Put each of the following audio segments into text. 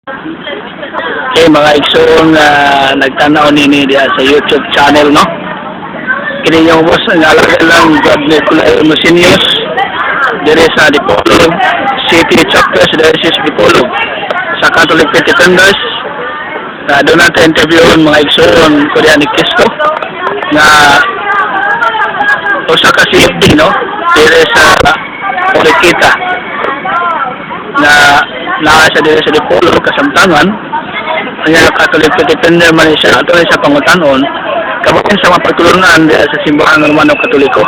Okay, mga igsoon nga nagtanaw nini diha sa YouTube channel, no? Kini yung boss ang alagad lang God Nicolay Mosinius dire sa Dipolog City Chapter sa Diocese Dipolog sa Catholic Faith Defenders. Doon natin interviewon, mga igsoon, ko diha ni Cristo nga usa ka CFD, no, dire sa Marikita na naa sa dire sa Dipolog kasamtangan. Ang Catholic Faith Defender man siya. Ato sa pangutanon kabahin sa mga pagtulunan diha sa Simbahan ng Romano Katoliko.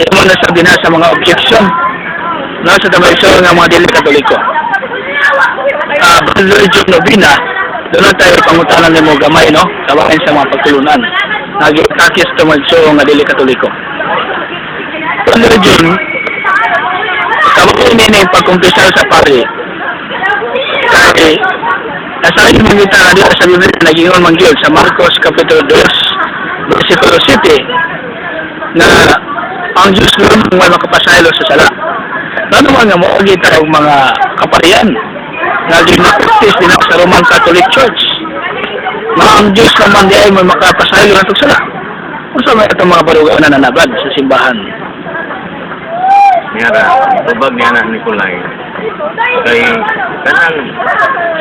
Imo na sa bina sa mga objection, no, sa mga nga mga dili Katoliko. Brother John Novina, doon na tayo pangutanan nimo gamay, no, kabahin sa mga pagtulunan nagi-takis to magsuo nga dili Katoliko. Brother John, kabahin nini pagkumpisal sa pari kay nasa yung mga na dito sa Biblia, nag-ingon man gyud sa Marcos Kapitulo 2, versikulo 7 na ang Diyos lang may makapasaylo sa sala. Ano man nga mo kita og mga kaparian nga gina-practice din sa Roman Catholic Church na ang Diyos naman di ay may makapasaylo natong sala? Unsa may atong mga barugaw na nanabad sa simbahan? Niara, tubag niya na Nicolay. Kay kanang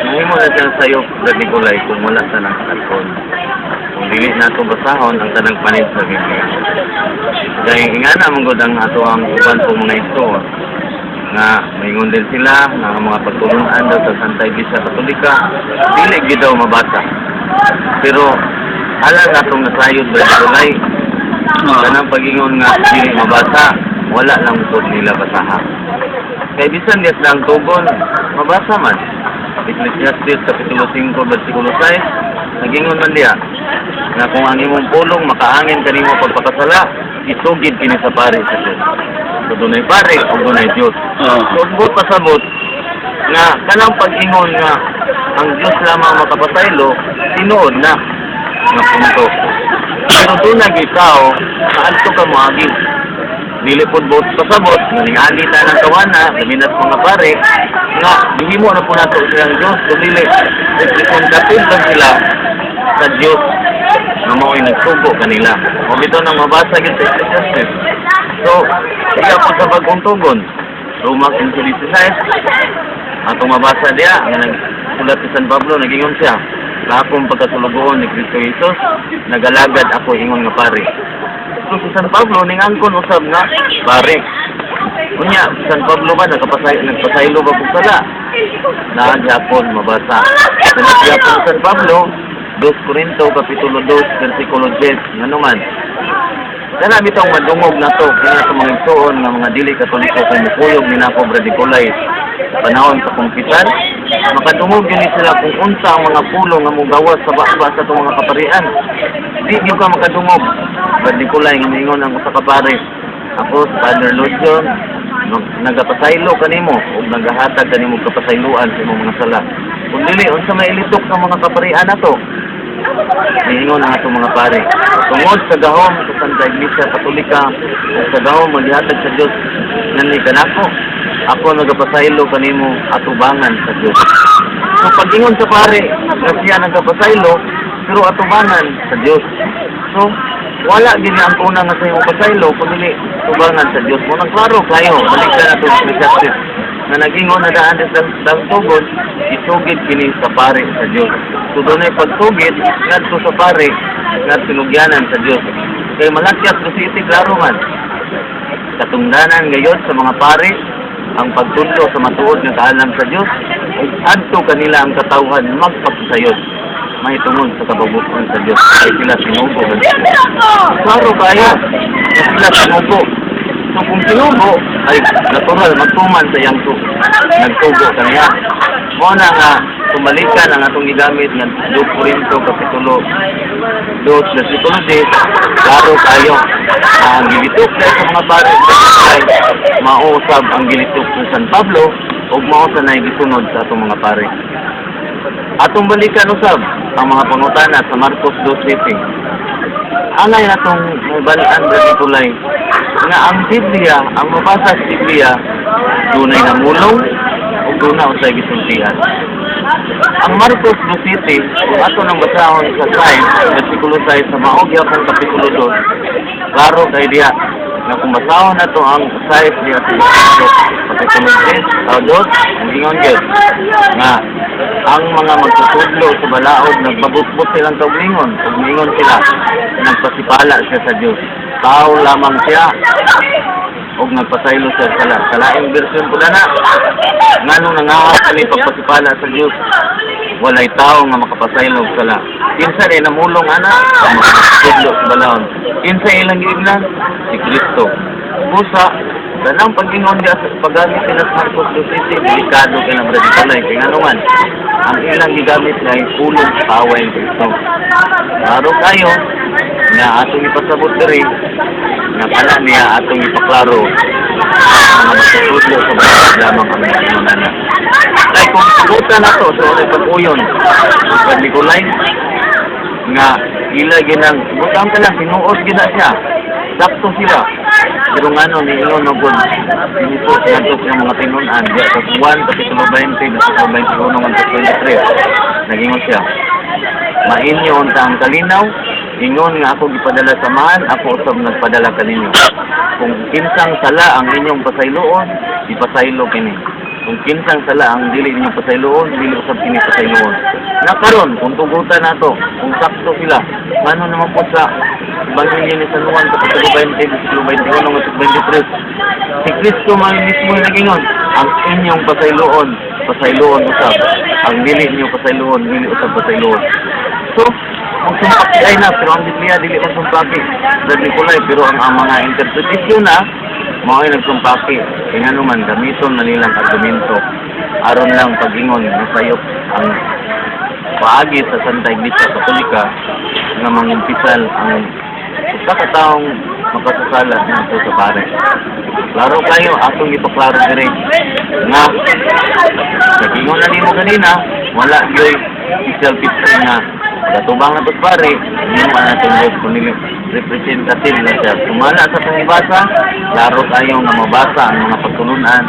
mahimo na siyang sayop, Brad Nicolay, kung wala sa nang katon. Kung dili nato basahon ang tanang panid sa Biblia. Kay ingana man gud ang ato ang uban po mga igsoon nga maingon din sila nga ang mga pagtulunan daw sa Santa Iglesia Katolika dili gid daw mabasa. Pero alang atong nasayod, Brad Nicolay, kanang pag-ingon nga dili mabasa, wala lang pud nila basaha. Kay bisan diya silang tugon, mabasa man. Ecclesiastes Kapitulo 5, versikulo 6, nagingon man diya nga kung ang imong pulong makaangin kanimo pagpakasala, isugid kini sa pare sa Dios. So dunay pare o dunay Dios. So buot pasabot nga kanang pag-ingon nga ang Dios lamang makapasaylo, tinuod na nga punto. Pero doon ikaw, kaadto ka moagi. Dili pod buot pasabot, nga ningali ta ng kawana, labi na't mga pare, nga gihimo na po nato silang Diyos, kung dili, representative lang sila sa Diyos nga mao'y nagsugo kanila. O bitaw nang mabasa gyud sa Ecclesiastes. So, ikaw po sa bagong tugon, Roma 15:16, atong mabasa diya, nga nagsulat si San Pablo, nagingon siya, "Sa akong pagkasulugoon ni Kristo Jesus, nagalagad ako ingon nga pare." So si San Pablo, ningangkon usab nga pare. Unya, si San Pablo ba, nagpasaylo ba kung sala? Naa gyapon mabasa. Sunod gyapon San Pablo, 2 Corinto, Kapitulo 2, versikulo 10, ngano man? Kana bitong madungog na to, kini sa mga igsuon nga mga dili Katoliko kay mukuyog ni nako, Brad Nicolay, panahon sa kumpisan, makadungog gyud ni sila kung unsa ang mga pulong nga mugawas sa baba sa atong mga kaparian. Di gyud ka makadungog, Brad Nicolay, nga miingon ang usa ka pare, "Ako, si Father Lucian, nagapasaylo kanimo ug nagahatag kanimo og kapasayloan sa imong mga sala." Kung dili, unsa may ilitok sa mga kaparian nato? Niingon ang atong mga pare, "Tungod sa gahom sa Santa Iglesia Katolika ug sa gahom magihatag sa Dios nga ni kanako, ako nagapasaylo kanimo atubangan sa Dios." So pag-ingon sa pare nga siya nagapasaylo pero atubangan sa Dios. So wala gini ang una nga sa imong pasaylo kundi tubangan sa Dios. Mo nang klaro kayo, balik ka na to Ecclesiastes na nagingon na daan sa dang tugon, isugid kini sa pare sa Dios. So dunay pagsugid ngadto sa pare nga tinugyanan sa Dios. Kay Malakias 2:7, klaro man. Katungdanan gayon sa mga pare ang pagtudlo sa matuod nga kaalam sa Dios ug adto kanila ang katawhan magpakasayod mahitungod sa kabubut-on sa Dios kay sila sinugo sa Dios. Klaro kayo na sila sinugo. So kung sinugo ay natural magtuman sa iyang nagtugo kaniya. Mo na nga tumalikan ang atong gigamit nga 2 Corinto Kapitulo 2 versikulo 10, klaro kayo ang gilitok dahil sa mga pare ay mausab ang gilitok sa San Pablo ug mao sa nay gisunod sa atong mga pare. Atong balikan usab ang mga pangutana sa Marcos 2:7. Angay natong mabalaan, Brad Nicolay, nga ang Biblia, ang mabasa sa Biblia, dunay namulong ug duna usay gisultihan. Ang Marcos 2:7, kung ato nang basahon sa 6, versikulo 6 sa mao gyapon kapitulo 2, klaro kay diha na kung basahon nato ang 6 diha sa kapitulo 3, o 2, ang ingon gyud nga ang mga magtutudlo sa balaod, nagbabutbut silang kauglingon ug miingon sila nagpasipala siya sa Dios, tao lamang siya og nagpasaylo siya sa sala. Kalaing bersyon po na nganong nangahaw kani pagpasipala sa Dios? Walay tao nga makapasaylo og sala. Kinsa rin namulong ana? Ang magtutudlo sa balaod. Kinsa ilang giingnan? Si Kristo. Busa kanang pag-ingon diya sa paggamit sila sa Marcos 2:7, delikado kay na, Brad Nicolay, kay nganungan ang ilang gigamit na pulong sa kaaway ni Kristo. Klaro kayo nga atong ipasabot diri nga kana niya atong ipaklaro, ang mga magtutudlo sa balaod lamang ang ingon ana. Kay kung sagutan nato sa unay pag-uyon, Brad Nicolay, nga ila ginang butang ka lang, tinuod gina siya, sakto sila, pero ngano niingon no gud si Jesus ngadto sa mga tinun-an diya sa Juan kapitulo 20 versikulo 21 ngadto 23? Nagingon siya, "Mainyo unta ang kalinaw, ingon nga ako gipadala sa Amahan, ako usab nagpadala kaninyo. Kung kinsang sala ang inyong pasayloon, ipasaylo kini. Kung kinsang sala ang dili inyong pasayloon, dili usab kini pasayloon." Na karon kung tugutan nato, kung sakto sila, ngano naman po sa Ebanghelyo ni San Juan kapitulo 20 versikulo 21 ngadto 23, si Kristo man mismo yung nagingon, "Ang inyong pasayloon, pasayloon usab. Ang dili inyong pasayloon, dili usab pasayloon"? So magsumpaki ay na, pero ang Biblia dili magsumpaki, Brad Nicolay, pero ang mga interpretasyon na mao ay nagsumpaki, kay ngano man gamiton man nilang argumento aron lang pag-ingon nga sayop ang paagi sa Santa Iglesia Katolika nga mangumpisal ang usa ka taong makasasala ngadto sa pare. Klaro kayo, atong ipaklaro diri nga nagingon na nimo ganina, wala gyoy special picture nga gatubang na to sa pare, hindi mo na itong kundi representative na siya. Sumala sa itong ibasa, klaro kayo nga mabasa ang mga pagtulunan,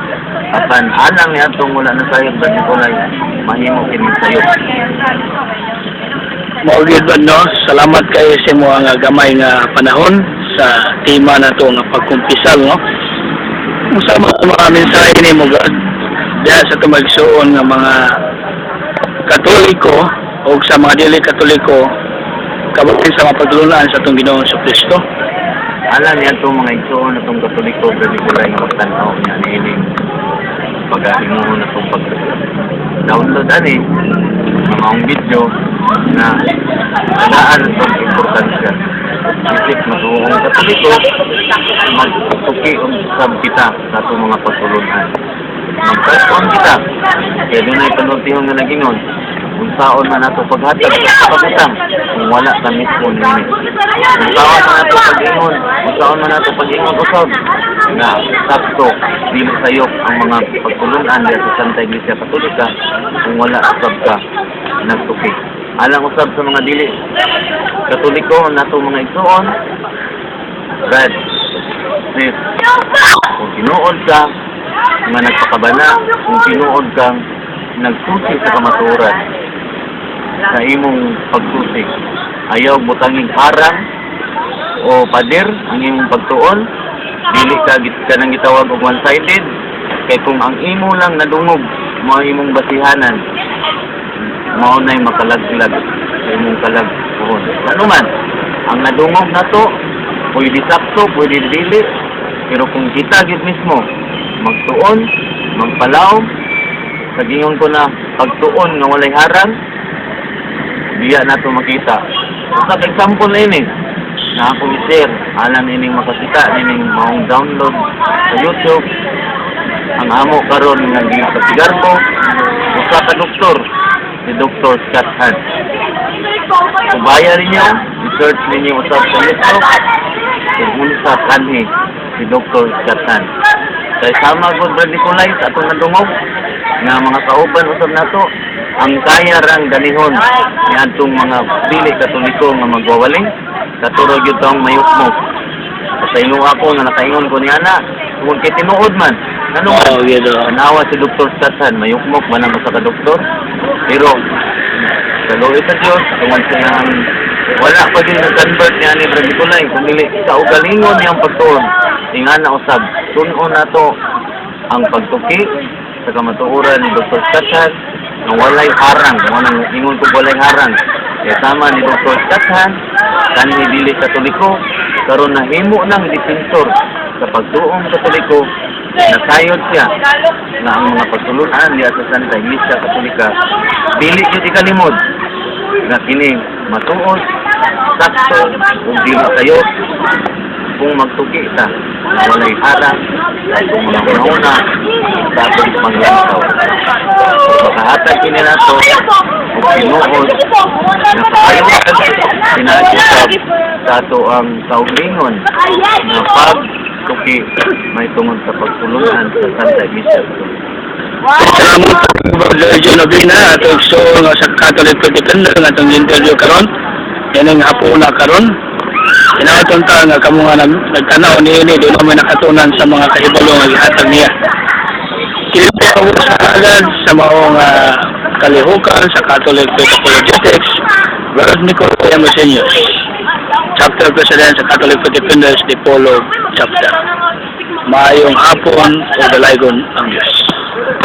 apan alang ni atong wala na sayop, Brad Nicolay, mahimo kining sayop. Mao gyud ba, no? Salamat kay sa imo nga gamay nga panahon sa tema na to nga pagkumpisal, no? Unsa mga mensahe nimo, Brad, diha sa tumagsuon nga mga Katoliko o sa mga dili Katoliko kabahin sa mga pagtulunan sa atong Ginoong Kristo? Alam niya itong mga igsoon na itong Katoliko, Brad Nicolay, nga magtanaw niya niining pag-ahimuon na itong pag download ani ang maong video na tagaan itong importansya. Isip matuong Katoliko, magtuki usab kita sa atong mga pagtulunan. Magtatuon kita. Kaya doon ay panultihon nga nagingon, unsaon man nato paghatag sa pagutang kung wala ka mismo nini? Unsaon man nato pag-ingon, unsaon man nato pag-ingon usab nga sakto, dili sayop ang mga pagtulunan diya sa Santa Iglesia Katolika kung wala usab ka nagtuki? Alang usab sa mga dili Katoliko nato mga igsuon, Brad, sis, kung tinuod ka nga nagpakabana, kung tinuod kang nagsusi sa kamatuoran, sa imong pagsusi, ayaw butanging harang o pader ang imong pagtuon, dili ka kanang gitawag og one-sided, kay kung ang imo lang nadungog mao ang imong basihanan, mao na'y makalaglag sa imong kalag puhon. Ano man ang nadungog nato, pwede sakto, pwede dili, pero kung kita gyud mismo magtuon, magpalaom sa gingon ko na pagtuon nga walay harang, diya nato makita. Usa ka example na ini na akong i-share alang ining makakita nining maong download sa YouTube: ang amo karon nga gipasigarbo, usa ka doktor, si Dr. Scott Hahn. Kubaya ninyo, i-search ninyo usab sa YouTube kung unsa kanhi si Dr. Scott Hahn. Kay sama gud, Brad Nicolay, sa atong nadungog nga mga kauban usab nato, ang kaya rang danihon niadtong mga dili Katoliko nga magwawaling katuro gyud taong mayukmok. Pasaylo ako nga nakaingon ko niana tungod kay tinuod man, ngano man Oo, gyud, oh. Tanawa si Dr. Scott Hahn, mayukmok man ang usa ka doktor. Pero sa luoy sa Dios, tungod sa iyang wala pa din nag-convert niya ni Brad Nicolay, kung dili sa ugalingon niyang pagtuon, ingana usab, tun-on nato ang pagtuki sa kamatuoran ni Dr. Scott Hahn nga walay harang. Mo nang ingon ko walay harang. Kaya tama ni Dr. Scott Hahn, kanhi dili Katoliko, karon nahimo ng defensor sa pagtuong Katoliko. Nasayod siya nga ang mga pagtulunan diya sa Santa Iglesia Katolika dili gyud ikalimod, nga kini matuod, sakto ug dili sayop kung magtuki ta na walay harang sa atong mga hunahuna, sa atong panglantaw. Makahatag kini nato og tinuod nga kaayohan pinaagi sa ato ang kaugalingon nga pagtuki may tungod sa pagtulunan sa Santa Iglesia Katolika. Salamat, Brother John Novena, atong igsoon nga sa Catholic Defender nga atong interview karon. Yan ang hapuna karon. Hinaot ta nga kamo nga nagtanaw niini di may nakatunan sa mga kahibalo nga gihatag niya. Kini po sa alad sa maong kalihukan sa Catholic Faith Apologetics, Brother Nicolay Amosenius, Chapter President sa Catholic Faith Defenders Dipolog Chapter. Maayong hapon o dalaygon ang Diyos.